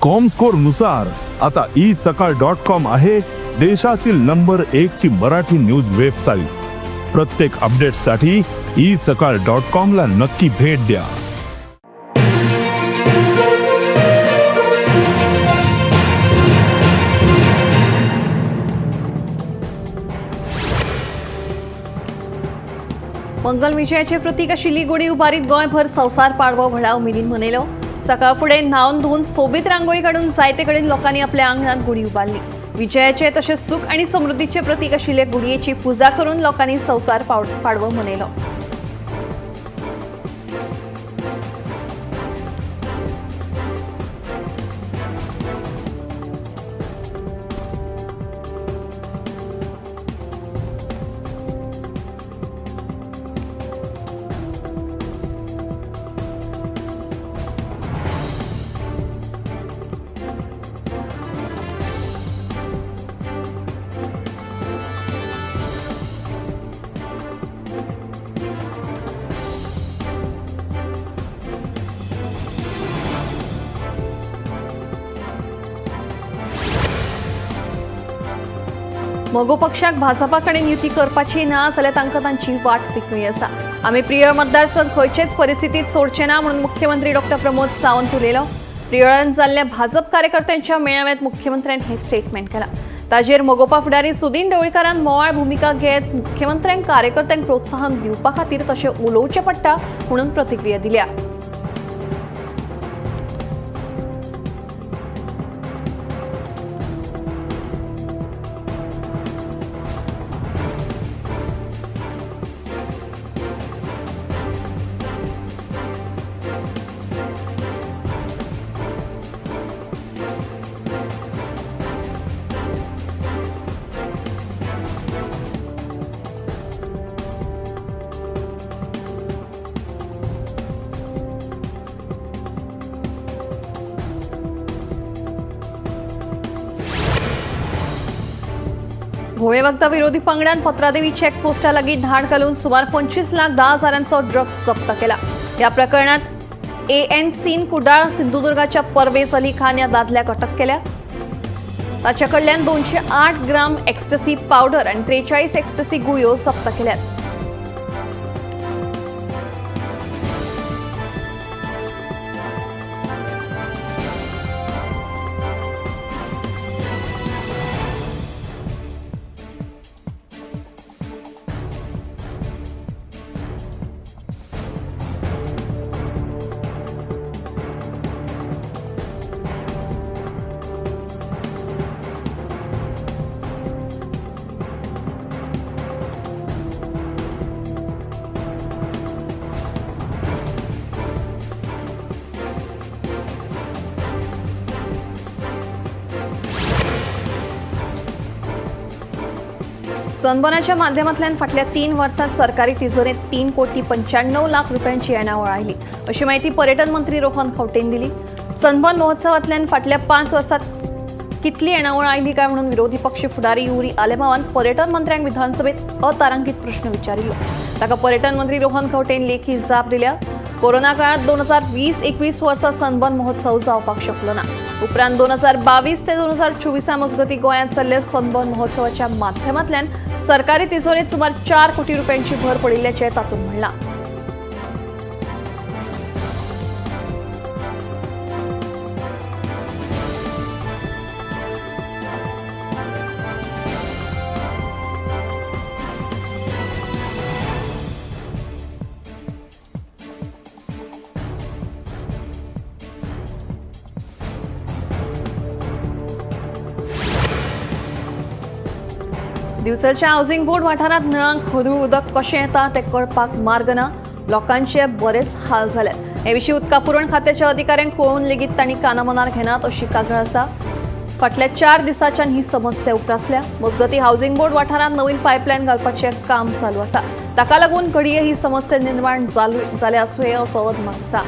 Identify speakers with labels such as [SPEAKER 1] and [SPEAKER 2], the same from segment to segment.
[SPEAKER 1] Comscore नुसार आता E सकाळ डॉट कॉम आहे देशातील नंबर एक ची मराठी न्यूज वेबसाईट. प्रत्येक अपडेटसाठी ई सकाळ डॉट कॉम ला नक्की भेट द्या.
[SPEAKER 2] मंगल विजयाचे प्रतीक आशिल्ली गुडी उबारीत गोंयभर संवसार पाडवो व्हडा उमेदीन मनयलो. सकाळ फुडें न्हावन धुवन सोबीत रांगोळी काडून जायते कडेन लोकांनी आपल्या आंगणात गुडी उबारली. विजयाचे तशेंच सुख आनी समृद्धीचे प्रतीक आशिल्ले गुडयेची पुजा करून लोकांनी संवसार पाडवो मनयलो. मगो पक्षाक भाजपा कडेन युती करपाची ना जाल्यार तांकां तांची वाट पिकळी आसा. आमी प्रियोळ मतदारसंघ खंयचेच परिस्थितीत सोडचे ना म्हणून मुख्यमंत्री डॉक्टर प्रमोद सावंत उलयलो. प्रियोळान जाल्ल्या भाजप कार्यकर्त्यांच्या मेळाव्यात मुख्यमंत्र्यान हे स्टेटमेंट केलां. ताजेर मगोपा फुडारी सुदीन ढवळीकारान मोवाळ भुमिका घेत मुख्यमंत्र्यांक कार्यकर्त्यांक प्रोत्साहन दिवपा खातीर तशें उलोवचें पडटा म्हणून प्रतिक्रिया दिल्या. घोळे वखदां विरोधी पंगडान पत्रादेवी चेकपोस्टा लागीं धाड घालून सुमार 25,10,000 ड्रग्ज जप्त केला. ह्या प्रकरणात एएनसीन कुडाळ सिंधुदुर्गाच्या परवेज अली खान ह्या दादल्याक अटक केल्या. ताच्या कडल्यान 208 ग्राम एक्स्टसी पावडर आनी 43 एक्स्टसी गुळयो जप्त केल्यात. सनबर्नाच्या माध्यमांतल्यान फाटल्या 3 वर्सांत सरकारी तिजोरेंत 3,95,00,000 रुपयांची येणावळ आयली अशी माहिती पर्यटन मंत्री रोहन खंवटेन दिली. सनबर्न महोत्सवांतल्यान फाटल्या 5 वर्सांत कितली येणावळ आयली काय म्हणून विरोधी पक्ष फुडारी युरी आलेमावान पर्यटन मंत्र्यांक विधानसभेत अतारांकित प्रश्न विचारिल्लो. ताका पर्यटन मंत्री रोहन खंवटेन लेखी जाप दिल्या. कोरोना काळात 2020-21 वर्सा सनबर्न महोत्सव जावपाक शकलो ना. उपरांत 2022 ते 2024 मजगती गोंयांत चल्ले सनबर्न महोत्सवाच्या माध्यमांतल्यान सरकारी तिजोरेत सुमार 4 कोटी रुपयांची भर पडिल्ल्याचें तातूंत म्हणलां. दिवचलच्या हावसिंग बोर्ड वाठारांत नळांक खदूळ उदक कशें येता तें कळपाक मार्ग ना. लोकांचे बरेच हाल जाल्यात. हे विशीं उदका पुरवण खात्याच्या अधिकाऱ्यांक कळोवन लेगीत तांणी कानामनार घेनात अशी कागाळ आसा. फाटल्या 4 दिसांच्यान ही समस्या उप्रासल्या. मजगतीं हावसिंग बोर्ड वाठारांत नवीन पायपलायन घालपाचें काम चालू आसा. ताका लागून घडये ही समस्या निर्माण जाल्या आसुये असो अदमास आसा.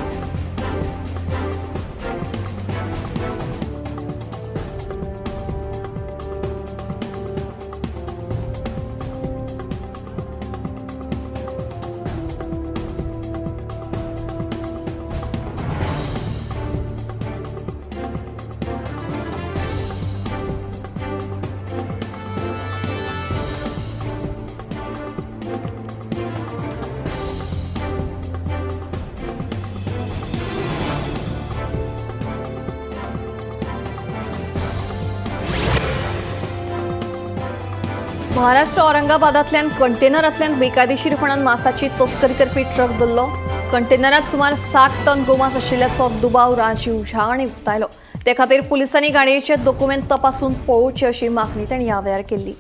[SPEAKER 2] महाराष्ट्र औरंगाबादांतल्यान कंटेनरांतल्यान बेकायदेशीरपणान मासाची तस्करी करपी ट्रक धरलो. कंटेनरात सुमार 60 टन गोमांस आशिल्ल्याचो दुबाव राजीव झा हांणी उक्तायलो. ते खातीर पुलिसांनी गाडयेचे दोकुमेंत तपासून पळोवचे अशी मागणी तांणी ह्या वेळार केल्ली.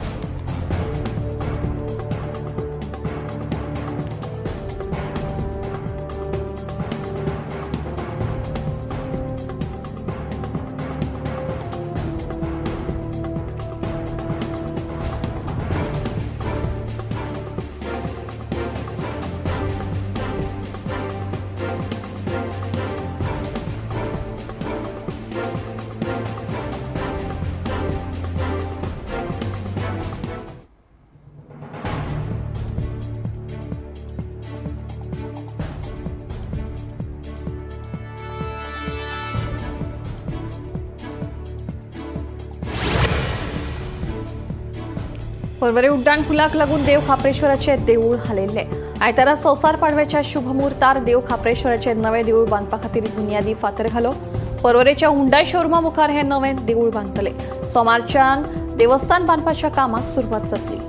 [SPEAKER 2] पर्वरी उड्डाण पुलाक लागून देव खाप्रेश्वराचे देऊळ हालयल्ले. आयतारा संवसार पाडव्याच्या शुभमुहूर्तार देव खाप्रेश्वराचे नवे देऊळ बांदपा खातीर बुन्यादी फातर घालो. पर्वरेच्या हुंडाय शोरुमा मुखार हे नवे देऊळ बांदतले. सोमारच्यान देवस्थान बांदपाच्या कामाक सुरवात जातली.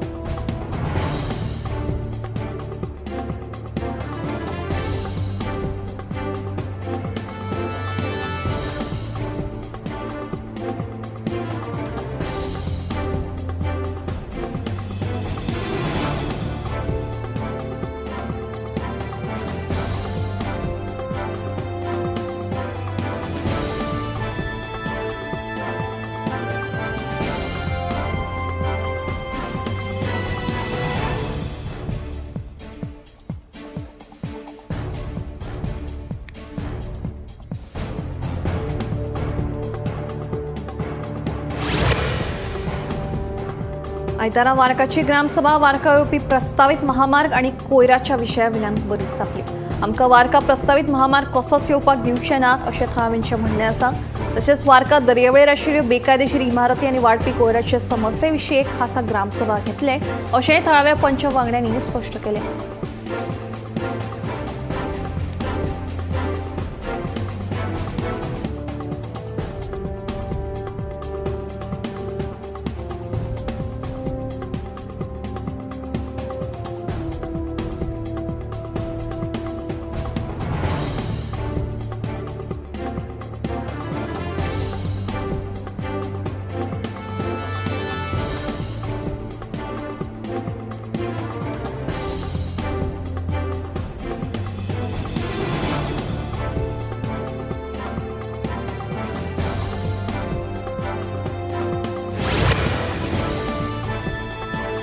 [SPEAKER 2] आयतारा वार्काची ग्रामसभा वार्का येवपी प्रस्तावीत महामार्ग आनी कोयराच्या विशया वयल्यान बरीच तापली. आमकां वार्का प्रस्तावीत महामार्ग कसोच येवपाक दिवचे नात अशें थळाव्यांचें म्हणणें आसा. तशेंच वार्का दर्यावेळेर आशिल्ल्यो बेकायदेशीर इमारती आनी वाडपी कोयराचे समस्ये विशीं एक खासा ग्रामसभा घेतले अशेंय थळाव्या पंच वांगड्यांनी स्पश्ट केलें.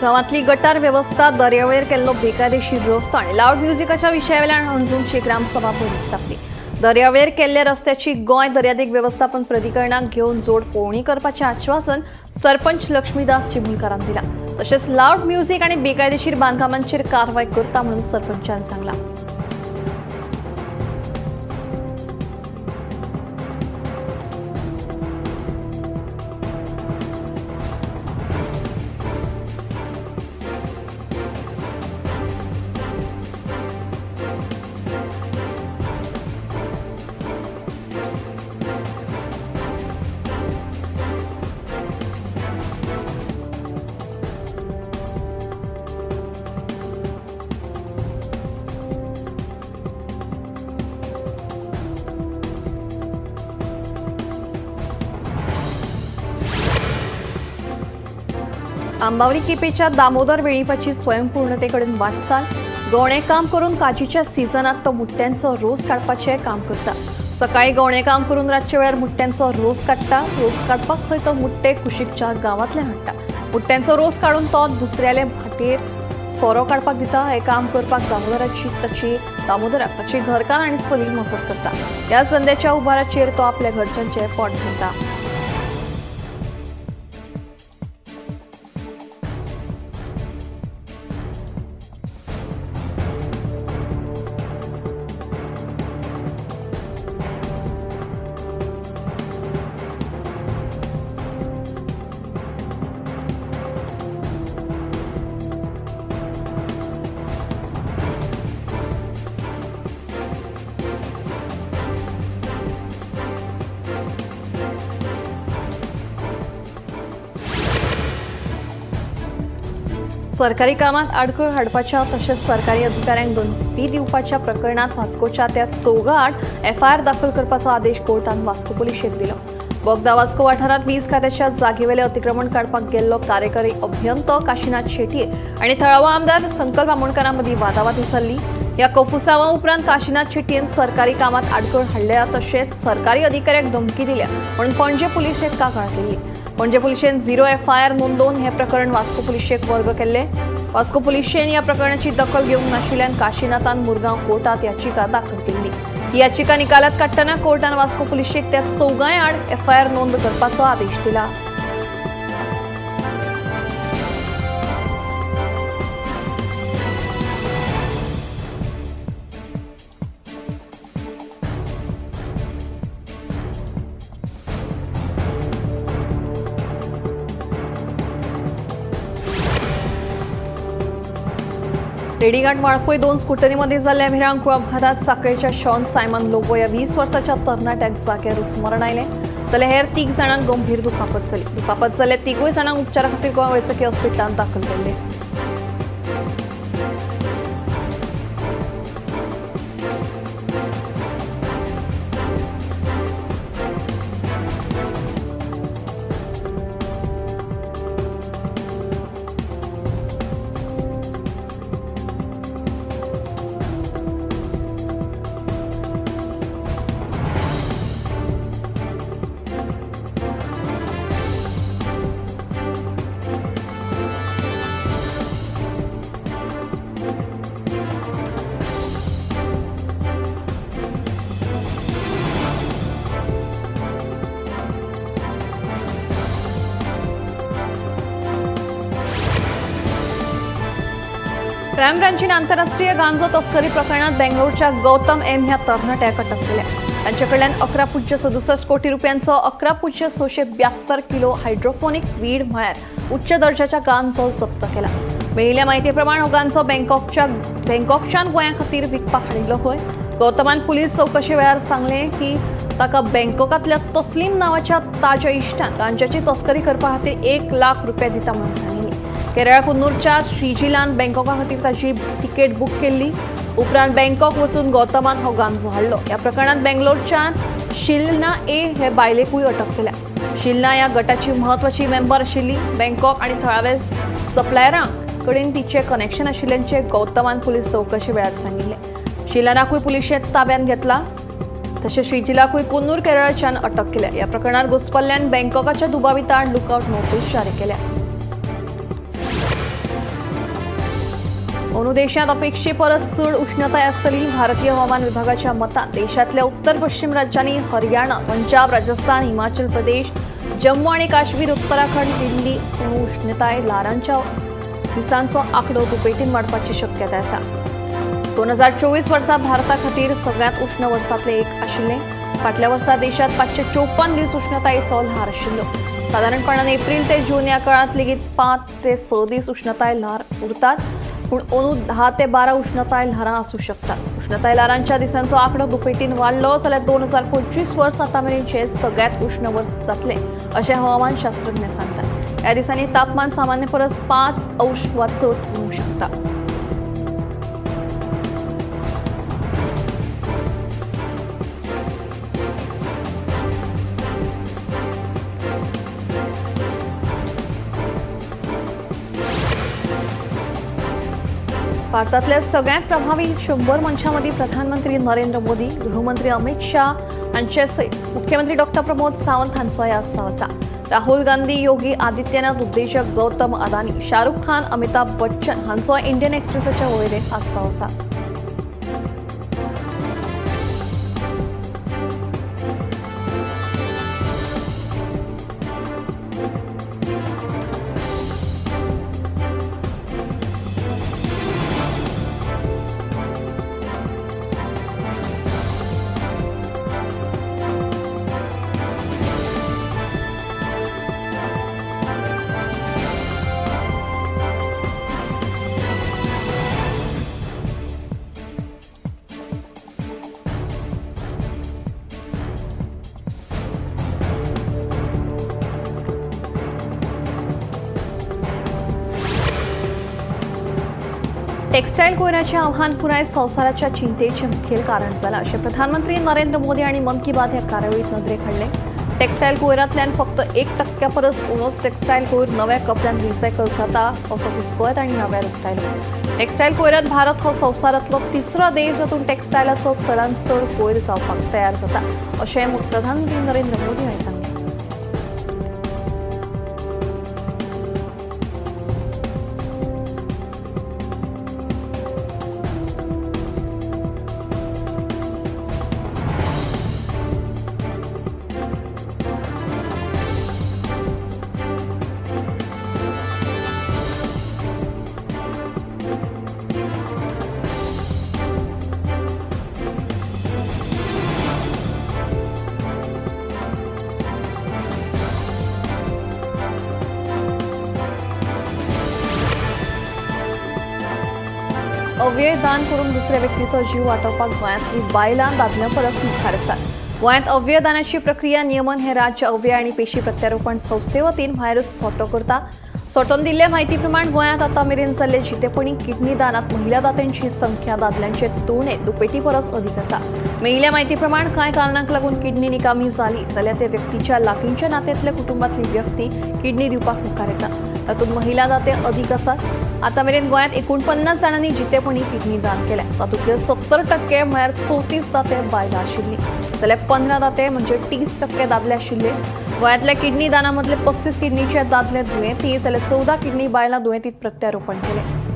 [SPEAKER 2] गांवांतली गटार व्यवस्था, दर्यावेळेर केल्लो बेकायदेशीर रस्तो आनी लावड म्युझिकाच्या विशयावेल्यान हणजूणची ग्रामसभा बरीच तापली. दर्यावेळेर केल्ल्या रस्त्याची गोंय दर्यादेग वेवस्थापन प्राधिकरणाक घेवन जोड पळोवणी करपाचें आश्वासन सरपंच लक्ष्मीदास चिमुलकारान दिलां. तशेंच लावड म्युझिक आनी बेकायदेशीर बांदकामांचेर कारवाय करता म्हणून सरपंचान सांगलां. आंबावली केपेच्या दामोदर वेळीपाची स्वयंपूर्णतेकडेन वाटचाल. गवणे काम करून काजीच्या सीजनात तो मुट्ट्यांचो रोस काडपाचें काम करता. सकाळी गवणे काम करून रातच्या वेळार मुट्ट्यांचो रोस काडटा. रोस काडपाक थंय तो मुट्टे कुशीकच्या गांवांतल्यान हाडटा. मुट्ट्यांचो रोस काडून तो दुसऱ्याले भाटयेर सोरो काडपाक दिता. हें काम करपाक दामोदराक ताची घरकार आनी चली मजत करता. ह्या धंद्याच्या उबाराचेर तो आपल्या घरच्यांचें पोट भरता. सरकारी कामात आडखळ हाडपाच्या तशेंच सरकारी अधिकाऱ्यांक धमकी दिवपाच्या प्रकरणात वास्कोच्या त्या चौगां आड एफआयआर दाखल करपाचो आदेश कोर्टान वास्को पुलिशेक दिलो. बोगदा वास्को वाठारांत वीज खात्याच्या जागेवेले अतिक्रमण काडपाक गेल्लो कार्यकारी अभियंतो काशीनाथ शेटये आनी थळावो आमदार संकल्प आमोणकारा मदीं वादावादी जाल्ली. ह्या कोफुसावा उपरांत काशीनाथ शेटयेन सरकारी कामात आडखळ हाडल्या तशेंच सरकारी अधिकाऱ्यांक धमकी दिल्या म्हणून पणजे पुलिशेक कागाळ केल्ली. पणजे पुलिशेन 0 एफआयआर नोंदोवन हे प्रकरण वास्को पुलिशेक वर्ग केल्ले. वास्को पुलिशेन ह्या प्रकरणाची दखल घेवंक नाशिल्ल्यान काशीनाथान मुरगांव कोर्टात याचिका दाखल केल्ली. ही याचिका निकालात काडटना कोर्टान वास्को पुलिशेक त्या चौगांय आड एफआयआर नोंद करपाचो आदेश दिला. रेडीघाट वाळपय 2 स्कुटरीमध्ये झालेल्या भिरांकूळ अपघातात साखळेच्या शॉन सायमन लोबो या 20 वर्साच्या तरणाट्याक जाग्यारूच मरण आयलें. जाल्यार हेर 3 जाणांक गंभीर दुखापत जाली. दुखापत जाल्ल्या 3 जाणांक उपचारा खातीर गोंय वैजकी हॉस्पिटलांत दाखल केल्ले. क्राईम ब्रांचीन आंतरराष्ट्रीय गांजो तस्करी प्रकरणात बेंगलोरच्या गौतम एम ह्या तरणाट्याक अटक केल्या. तांच्याकडल्यान 11.67 कोटी रुपयांचो 11.672 किलो हायड्रोफोनिक वीड म्हळ्यार उच्च दर्जाच्या गांजो जप्त केला. मेळिल्ल्या माहिती प्रमाण हो गांजो बँकॉकच्यान गोंया खातीर विकपाक हाडिल्लो खंय. गौतमान पुलीस चवकशे वेळार सांगलें की ताका बँकॉकांतल्या तस्लीम नांवाच्या ताज्या इश्टान गांजाची तस्करी करपा खातीर 1 लाख रुपया दिता म्हणून सांगिल्लें. केरळ कुन्नूरच्या श्रीजिलान बँकॉका खातीर ताची तिकेट बूक केल्ली. उपरांत बँकॉक वचून गौतमान हो गांजो हाडलो. ह्या प्रकरणात बेंगलोरच्यान शिलना ए हे बायलेकूय अटक केल्या. शिलना ह्या गटाची म्हत्वाची मेंबर आशिल्ली. बँकॉक आनी थळावे सप्लायरां कडेन तिचें कनेक्शन आशिल्ल्याचें गौतमान पुलीस चवकशे वेळार सांगिल्लें. शिलनाकूय पुलिशेंत ताब्यांत घेतला. तशें श्रीजिलाकूय कुन्नूर केरळच्यान अटक केल्या. ह्या प्रकरणात घुसपल्ल्यान बँकॉकाच्या दुबावितांआड लुकआउट नोटीस जारी केल्या. अंदू देशात अपेक्षे परस चड उष्णताय आसतली. भारतीय हवामान विभागाच्या मतान देशांतल्या उत्तर पश्चिम राज्यांनी हरियाणा, पंजाब, राजस्थान, हिमाचल प्रदेश, जम्मू आनी काश्मीर, उत्तराखंड, दिल्ली उष्णताय ल्हारांच्या दिसांचो आंकडो दुपेटीन वाडपाची शक्यताय आसा. 2024 वर्सा भारता खातीर सगळ्यांत उष्ण वर्सांतलें एक आशिल्लें. फाटल्या वर्सा देशांत 554 दीस उष्णतायेचो ल्हार आशिल्लो. सादारणपणान एप्रील ते जून ह्या काळांत लेगीत 5 ते 6 दीस उष्णताय ल्हार उरतात, पूण अंदू 10 ते 12 उष्णताय ल्हारां आसूं शकतात. उष्णताय ल्हारांच्या दिसांचो आंकडो दुपेटीन वाडलो जाल्यार 2025 वर्स आतां मेरेनचें सगळ्यांत उष्ण वर्स जातलें अशें हवामान शास्त्रज्ञ सांगतात. ह्या दिसांनी तापमान सामान्य परस 5 अंश वा चड उरूंक शकता. भारतातल्या सगळ्यात प्रभावी 100 मनशां मदीं प्रधानमंत्री नरेंद्र मोदी, गृहमंत्री अमित शाह हांचे सयत मुख्यमंत्री डॉक्टर प्रमोद सावंत हांचोय आस्पाव आसा. राहुल गांधी, योगी आदित्यनाथ, उद्देजक गौतम अदानी, शाहरुख खान, अमिताभ बच्चन हांचो इंडियन एक्सप्रेसाच्या वळेरेंत आस्पाव आसा. टेक्स्टाईल कोयराचें आव्हान पुराय संवसाराच्या चिंतेचें मुखेल कारण जालां अशें प्रधानमंत्री नरेंद्र मोदी हांणी मन की बात ह्या कार्यावळींत नदरेक हाडलें। टेक्स्टाईल कोयरांतल्यान फक्त 1% परस उणोच टेक्स्टाईल कोयर नव्या कपड्यांत रिसायकल जाता असो हुस्कोय तांणी ह्या वेळार उक्तायलो। टेक्स्टाईल कोयरांत भारत हो संवसारांतलो तिसरो देश जातूंत टेक्स्टायलाचो चडांत चड कोयर जावपाक तयार जाता अशें प्रधानमंत्री नरेंद्र मोदी हांणी सांगलें। अवयव दान करून दुसऱ्या व्यक्तीचो जीव वाटोवपाक गोंयांतली बायलां दादल्यां परस मुखार आसात। गोंयांत अवयवदानाची प्रक्रिया नियमन हे राज्य अवयव आनी पेशी प्रत्यारोपण संस्थे वतीन भायरूच सोटो करता। सोटोन दिल्ले म्हायती प्रमाण गोंयांत आतां मेरेन जाल्ले जितेपणी किडनी दानांत महिला दात्यांची संख्या दादल्यांचे तुळनेत दुपेटी परस अदीक आसा। मेळिल्ल्या म्हायती प्रमाण कांय कारणांक लागून किडनी निकामी जाली जाल्यार त्या व्यक्तीच्या लागींच्या नात्यांतल्या कुटुंबांतली व्यक्ती किडनी दिवपाक मुखार येता। तातूंत महिला दाते अदीक आसात। आतां मेरेन गोंयांत 49 जाणांनी जितेपणी किडनी दान केलें। तातूंतले 70% म्हळ्यार 34 दाते बायलां आशिल्लीं जाल्यार 15 दाते म्हणजे 30% दादले आशिल्ले। गोंयांतल्या किडनी दाना मदले 35 किडनीचे दादले दुयेंती जाल्यार 14 किडनी बायलां दुयेंतीत प्रत्यारोपण केलें।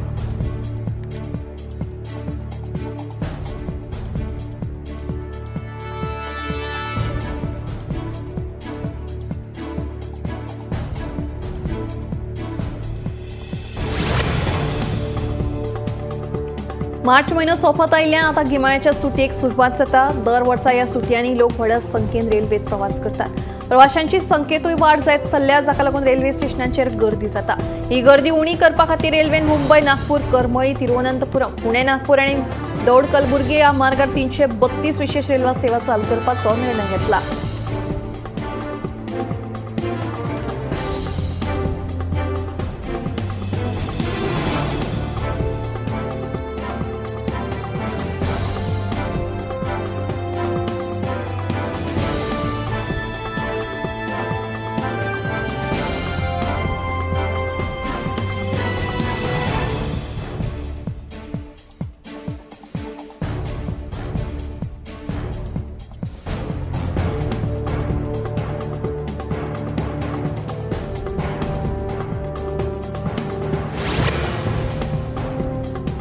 [SPEAKER 2] मार्च म्हयनो सोंपत आयिल्ल्यान आतां गिमाळ्याच्या सुटयेक सुरवात जाता। दर वर्सा ह्या सुटयांनी लोक व्हड संख्येन रेल्वेत प्रवास करतात। प्रवाशांची संख्येतूय वाड जायत चल्ल्या, जाका लागून रेल्वे स्टेशनांचेर गर्दी जाता। ही गर्दी उणी करपा खातीर रेल्वेन मुंबय नागपूर, करमळी, तिरुवनंतपुरम, पुणे नागपूर आनी दौड कलबुर्गी ह्या मार्गार 332 विशेष रेल्वे सेवा चालू करपाचो निर्णय घेतला।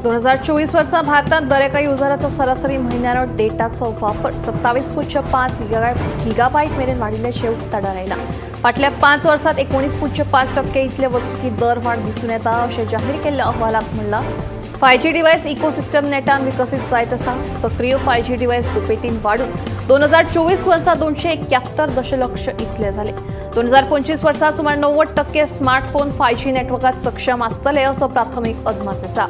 [SPEAKER 2] दोन 2024 वर्सा भारतात दर एका युजराचो सरासरी म्हयन्यारो डेटाचो वापर 27.5 गिगाबायट मेरेन वाडिल्ल्याचें उक्ताडार आयलां। फाटल्या 5 वर्सांत 19.5% इतले वर्सुकी दर वाड दिसून येता अशें जाहीर केल्ल्या अहवालांत म्हणलां। 5G device ecosystem नेटान विकसीत जायत आसा। सक्रीय 5G device दुपेटीन वाडून 2024 वर्सा 271 दशलक्ष इतले जाले। 2025 वर्सा सुमार 90% स्मार्टफोन 5G नेटवर्कात सक्षम आसतले असो प्राथमीक अदमास आसा।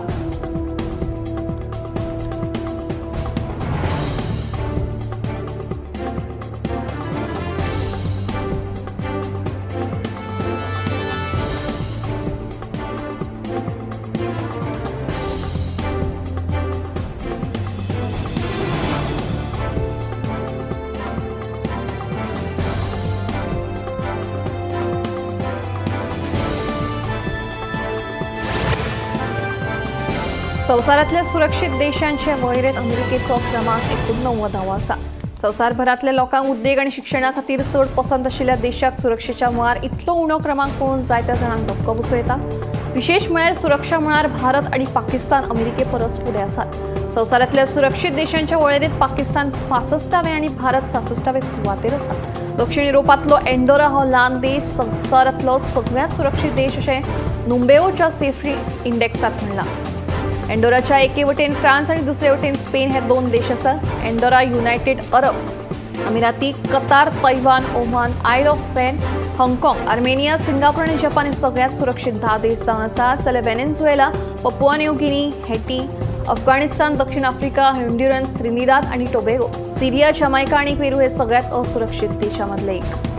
[SPEAKER 2] संवसारांतल्या सुरक्षीत देशांचे वळेरेंत अमेरिकेचो क्रमांक 89वो आसा। संवसारभरांतल्या लोकांक उद्देग आनी शिक्षणा खातीर चड पसंत आशिल्ल्या देशाक सुरक्षेच्या मळार इतलो उणो क्रमांक पळोवन जायत्या जाणांक धक्को बसूं येता। विशेष म्हळ्यार सुरक्षा मळार भारत आनी पाकिस्तान अमेरिके परस फुडें आसात। संवसारांतल्या सुरक्षीत देशांच्या वळेरेंत पाकिस्तान 65वे आनी भारत 66वे सुवातेर आसा। दक्षिण युरोपांतलो एंडोरा हो ल्हान देश संवसारांतलो सगळ्यांत सुरक्षीत देश अशें नुम्बेओच्या सेफ्टी इंडेक्सांत म्हणलां। एंडोराच्या एके वटेन फ्रांस आनी दुसरे वटेन स्पेन हे 2 देश आसात। एंडोरा युनायटेड अरब अमिराती, Qatar, Taiwan, Oman, Isle of Man, Hong Kong, Armenia, Singapore आनी जपान हे सगळ्यांत सुरक्षीत 10 देश जावन आसात। जाल्यार Venezuela, Papua New Guinea, Haiti, Afghanistan, दक्षिण आफ्रिका, होन्ड्युरस, त्रिनिदाद आनी टोबेगो, सिरिया, जमायका आनी पेरू हे सगळ्यांत असुरक्षीत देशां मदले एक।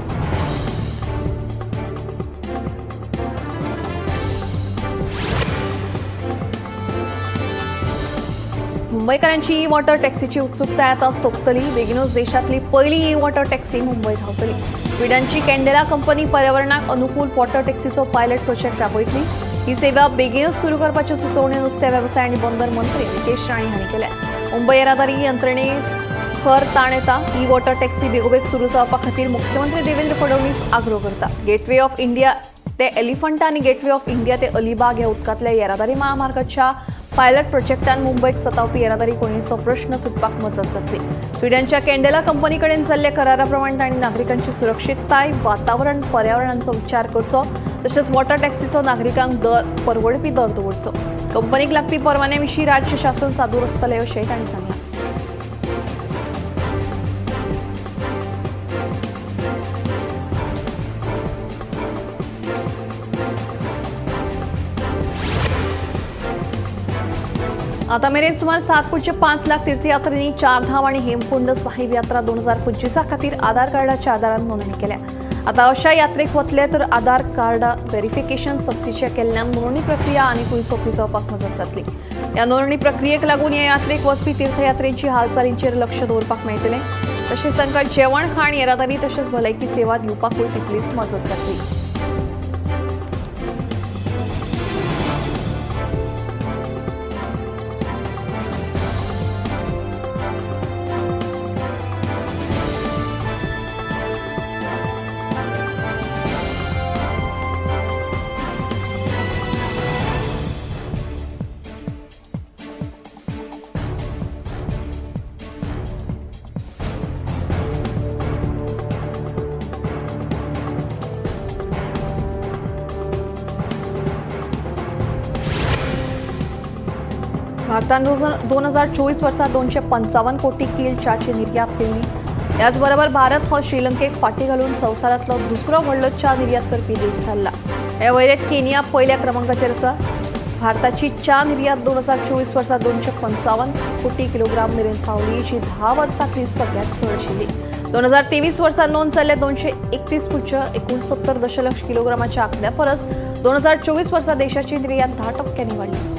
[SPEAKER 2] मुंबयकारांची ई वॉटर टॅक्सीची उत्सुकताय आता सोंपतली. बेगीनूच देशांतली पयली ई वॉटर टॅक्सी मुंबय धांवतली. स्विडनची कॅन्डेला कंपनी पर्यावरणाक अनुकूल वॉटर टॅक्सीचो पायलट प्रोजेक्ट राबयतली. ही सेवा बेगीनूच सुरू करपाच्यो सुचोवण्यो नुस्तें वेवसाय आनी बंदर मंत्री नितेश राणे हांणी केल्या. मुंबय येरादारी यंत्रणेक खर ताण येता. ई वॉटर टॅक्सी बेगोबेग सुरू जावपा खातीर मुख्यमंत्री देवेंद्र फडणवीस आग्रो करता. गेटवे ऑफ इंडिया ते एलिफंटा आनी गेटवे ऑफ इंडिया ते अलिबाग ह्या उदकांतल्या येरादारी महामार्गाच्या पायलट प्रोजेक्टान मुंबयक सतावपी येरादारी कोंयडीचो प्रश्न सुटपाक मजत जातली. स्विडनच्या कॅन्डेला कंपनी कडेन जाल्ल्या करारा प्रमाण तांणी नागरिकांची सुरक्षितताय, वातावरण, पर्यावरणाचो विचार करचो, तशेंच वॉटर टॅक्सीचो नागरिकांक दर परवडपी दर दवरचो. कंपनीक लागपी परवान्या विशीं राज्य शासन सादूर आसतलें अशेंय तांणी सांगलां. आता मेरेन सुमार 7.5 लाख तीर्थयात्रींनी चारधाम आणि हेमकुंड साहिब यात्रा 2025 खातीर आधार कार्डाच्या आधारान नोंदणी केल्या. आता अशा यात्रेक वतले तर आधार कार्ड व्हेरिफिकेशन सक्तीचें केल्ल्यान नोंदणी प्रक्रिया आनीकूय सोंपी जावपाक मजत जातली. ह्या नोंदणी प्रक्रियेक लागून ह्या यात्रेक वचपी तीर्थयात्रेंची हालचालींचेर लक्ष दवरपाक मेळटलें, तशेंच तांकां जेवण खाण, येरादारी तशेंच भलायकी सेवा दिवपाकूय तितलीच मजत जातली. भारतान 2024 वर्सा 255 कोटी कील च्याची निर्यात केल्ली. त्याचबरोबर भारत हो श्रीलंकेक फाटी घालून संवसारांतलो दुसरो व्हडलो च्या निर्यात करपी देश थारला. हे वळेरेंत केनिया पयल्या क्रमांकाचेर आसा. भारताची च्या निर्यात 2024 वर्सा 255 कोटी किलोग्राम मेरेन पावली, जी 10 वर्सांतली सगळ्यांत चड आशिल्ली. 2023 वर्सा नोंद जाल्ल्या 231.69 दशलक्ष किलोग्रामाच्या आंकड्या परस 2024 वर्सा देशाची निर्यात 10% वाडली.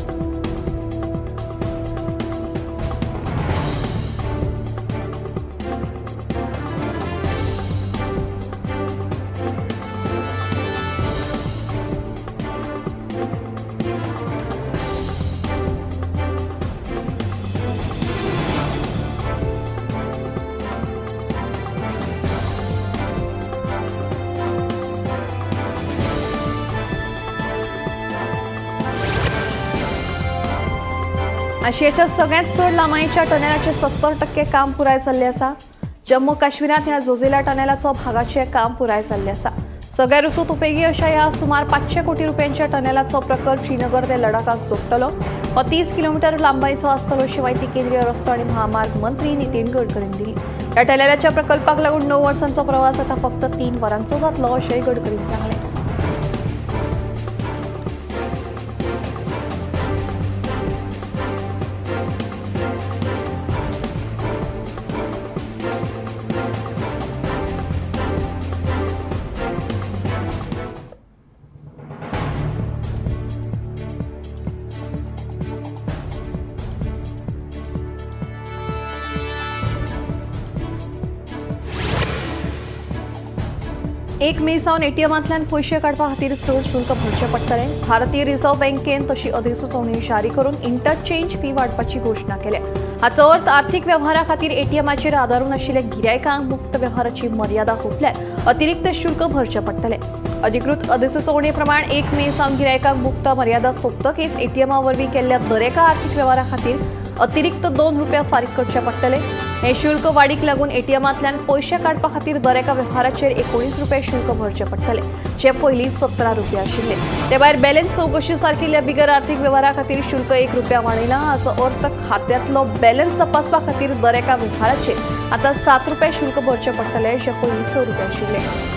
[SPEAKER 2] आशियाच्या सगळ्यात चड लांबायेच्या टनेलाचे 70% काम पुराय जाल्लें आसा. जम्मू काश्मीरांत ह्या जोजिला टनेलाचो भागाचें काम पुराय जाल्लें आसा. सगळ्या ऋतूत उपेगी अशा ह्या सुमार 500 कोटी रुपयांच्या टनेलाचो प्रकल्प श्रीनगर ते लडाखाक जोडटलो. हो 30 किलोमिटर लांबायेचो आसतलो अशी म्हायती केंद्रीय रस्तो आनी महामार्ग मंत्री नितीन गडकरीन दिली. ह्या टनेलाच्या प्रकल्पाक लागून 9 वर्सांचो प्रवास आतां फक्त 3 वरांचो जातलो अशेंय गडकरीन सांगलें. एक मे सावन एटीएमांतल्यान पयशे काडपा खातीर चड शुल्क भरचें पडटलें. भारतीय रिझर्व्ह बँकेन तशी अधिसुचोवणी जारी करून इंटरचेंज फी वाडपाची घोशणा केल्या. हाचो अर्थ आर्थिक वेव्हारा खातीर एटीएमाचेर आदारून आशिल्ल्या गिरायकांक मुक्त वेव्हाराची मर्यादा हुपल्यार अतिरिक्त शुल्क भरचें पडटलें. अधिकृत अधिसुचोवणे प्रमाण 1 मे सावन गिरायकांक मुक्त मर्यादा सोंपतकीच एटीएमा वरवीं केल्ल्या दरेका आर्थिक वेव्हारा खातीर अतिरिक्त 2 रुपया फारीक करचे पडटले. हे शुल्क वाडीक लागून एटीएमांतल्यान पयशे काडपा खातीर दरेका वेव्हाराचेर 19 रुपया शुल्क भरचे पडटले, जे पयलीं 17 रुपया आशिल्ले. ते भायर बॅलन्स चवकशी सारकिल्ल्या बिगर आर्थिक वेव्हारा खातीर शुल्क 1 रुपया वाडयला. हाचो अर्थ खात्यांतलो बॅलन्स तपासपा खातीर दरेका वेव्हाराचेर आतां 7 रुपया शुल्क भरचे पडटले, जे पयलीं 6 रुपया आशिल्ले.